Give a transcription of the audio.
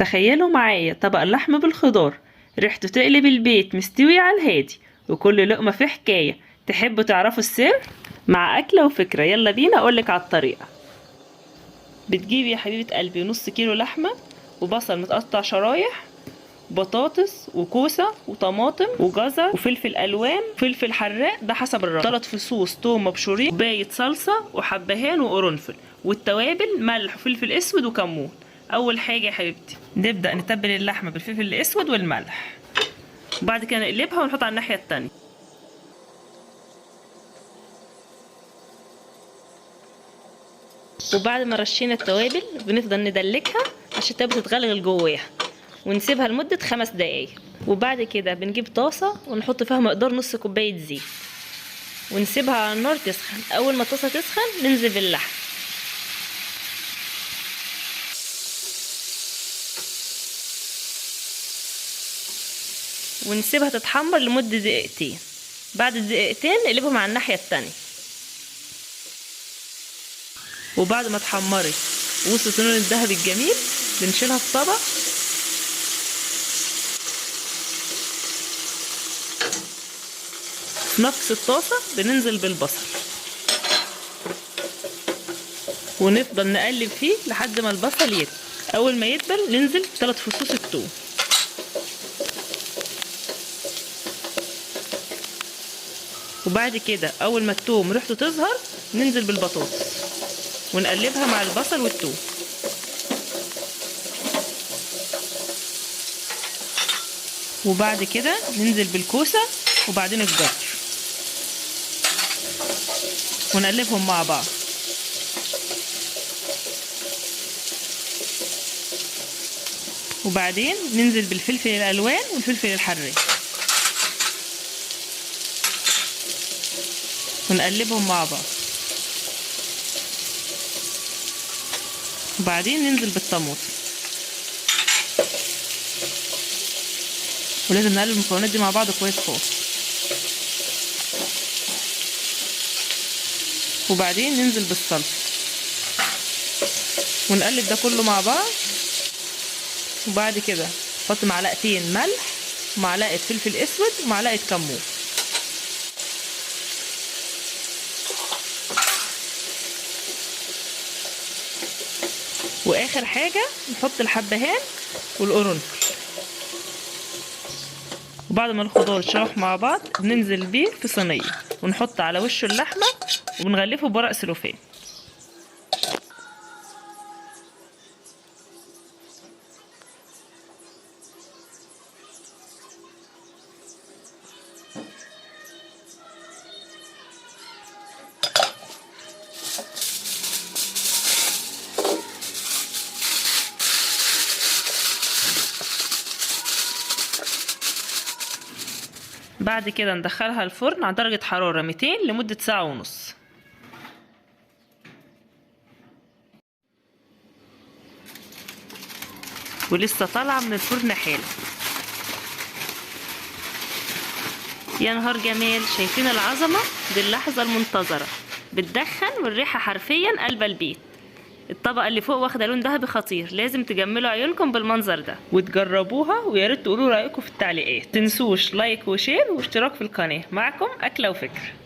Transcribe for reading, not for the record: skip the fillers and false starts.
تخيلوا معايا طبق اللحم بالخضار، ريحته تقلب البيت، مستوي على الهادي، وكل لقمة في حكاية. تحبوا تعرفوا السر؟ مع أكلة وفكرة. يلا بينا أقولك على الطريقة. بتجيبي يا حبيبة قلبي نص كيلو لحمة وبصل متقطع شرايح، بطاطس وكوسة وطماطم وجزر وفلفل ألوان، فلفل حراق ده حسب الرغبة، 3 فصوص توم مبشورين، كوباية صلصة وحبهان وقرنفل، والتوابل ملح وفلفل أسود وكمون. أول حاجة يا حبيبتي نبدأ نتبل اللحمة بالفلفل الأسود والملح، وبعد كده نقلبها ونحط على الناحية التانية. وبعد ما رشينا التوابل بنفضل ندلكها عشان التوابل تتغلغل جواها، ونسيبها لمدة 5 دقايق. وبعد كده بنجيب طاسة ونحط فيها مقدار نص كوباية زيت، ونسيبها على النار تسخن. أول ما الطاسة تسخن ننزل باللحم. ونسيبها تتحمر لمدة دقيقتين. بعد الدقيقتين نقلبهم على الناحية التانية. وبعد ما اتحمرت وصلت لون الذهبي الجميل بنشيلها في طبق. في نفس الطاسة بننزل بالبصل ونفضل نقلب فيه لحد ما البصل يدبل. أول ما يدبل ننزل 3 فصوص الثوم. وبعد كده أول ما الثوم ريحته تظهر ننزل بالبطاطس ونقلبها مع البصل والثوم. وبعد كده ننزل بالكوسة وبعدين الجزر ونقلبهم مع بعض. وبعدين ننزل بالفلفل الألوان والفلفل الحراق ونقلبهم مع بعض. وبعدين ننزل بالطماطم، ولازم نقلب المكونات دي مع بعض كويس خالص. وبعدين ننزل بالصلصة ونقلب ده كله مع بعض. وبعد كده نحط معلقتين ملح ومعلقة فلفل اسود ومعلقة كمون. واخر حاجة نحط الحبهان والقرنفل. وبعد ما الخضار اتشوح مع بعض بننزل بيه في صينية ونحط على وشه اللحمة وبنغلفه بورق سلوفان. بعد كده ندخلها الفرن على درجة حرارة 200 لمدة ساعة ونص. ولسه طالعة من الفرن حالا. يا نهار جمال، شايفين العظمة؟ دي اللحظة المنتظرة، بتدخن والريحة حرفيا قلب البيت. الطبقة اللي فوق واخدة لون ذهبي خطير، لازم تجملوا عيونكم بالمنظر ده وتجربوها، ويا ريت تقولوا رأيكم في التعليقات. تنسوش like و share واشتراك في القناة. معكم أكلة وفكرة.